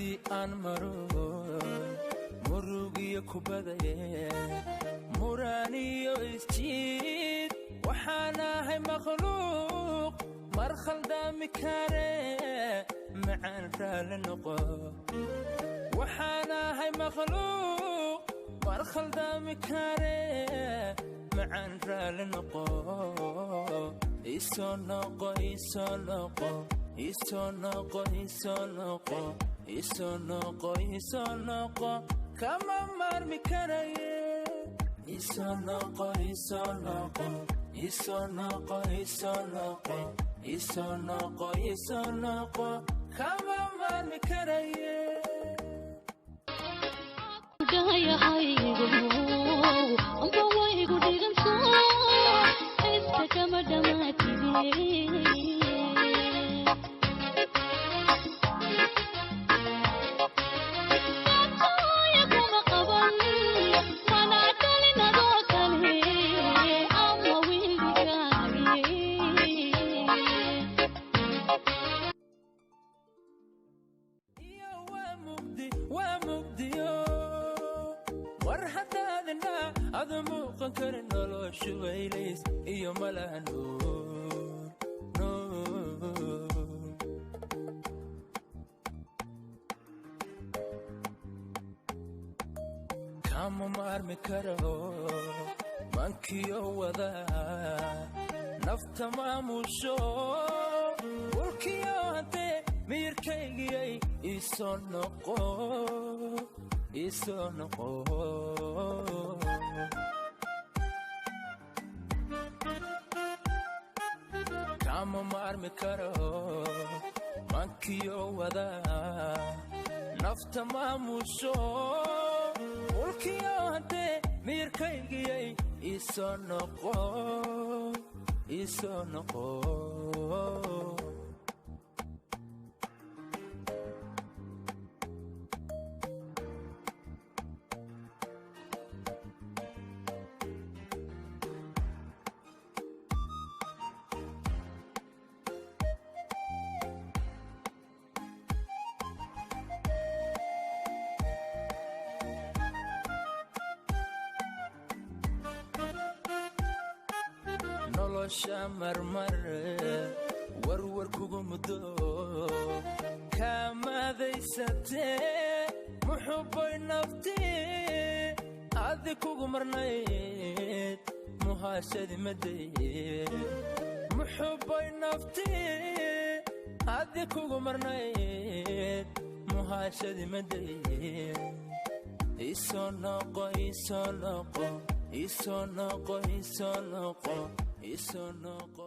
Haddii aan maro murugiyo kubadaye, muraaniyo isjiid, waxaan ahay makhluuq mar khaldaami kare, macaan raali noqo. Waxaan ahay makhluuq mar khaldaami kare, macaan raali noqo. Isoo noqo, isoo noqo, isoo noqo, isoo noqo, isoo noqo, isoo noqo, kama maarmi karaye. Isoo noqo, isoo noqo, isoo noqo, isoo noqo, isoo noqo, isoo noqo, kama maarmi karaye. Amba waygu dhiganto, iska kama dhamaatide. Hooyo kuma qaban, mana dhalin adoo kale ama wiilkaage. Iyo waa mugdi, waa mugdiyo war haddaadina adu muuqan karin, noloshu waylays iyo malaha nuur nuur. Kama maarmi karo mankiyo wada nafta maamusho mulkiyo, haddee miyirkaygiyay, isoo noqo, isoo noqo. Kama maarmi karo mankiyo wada nafta maamusho mulkiyo, haddee miyirkaygiyay, isoo noqo, isoo noqo. Nolosha marmar warwar kugu muddo kaamadaysatee, muxubbay naftii adi kugu marnayd, muhaashadi madaye. Muxubbay naftii adi kugu marnayd, muhaashadi madaye. Isoo noqo, isoo noqo, isoo noqo, isoo noqo, isoo noqo.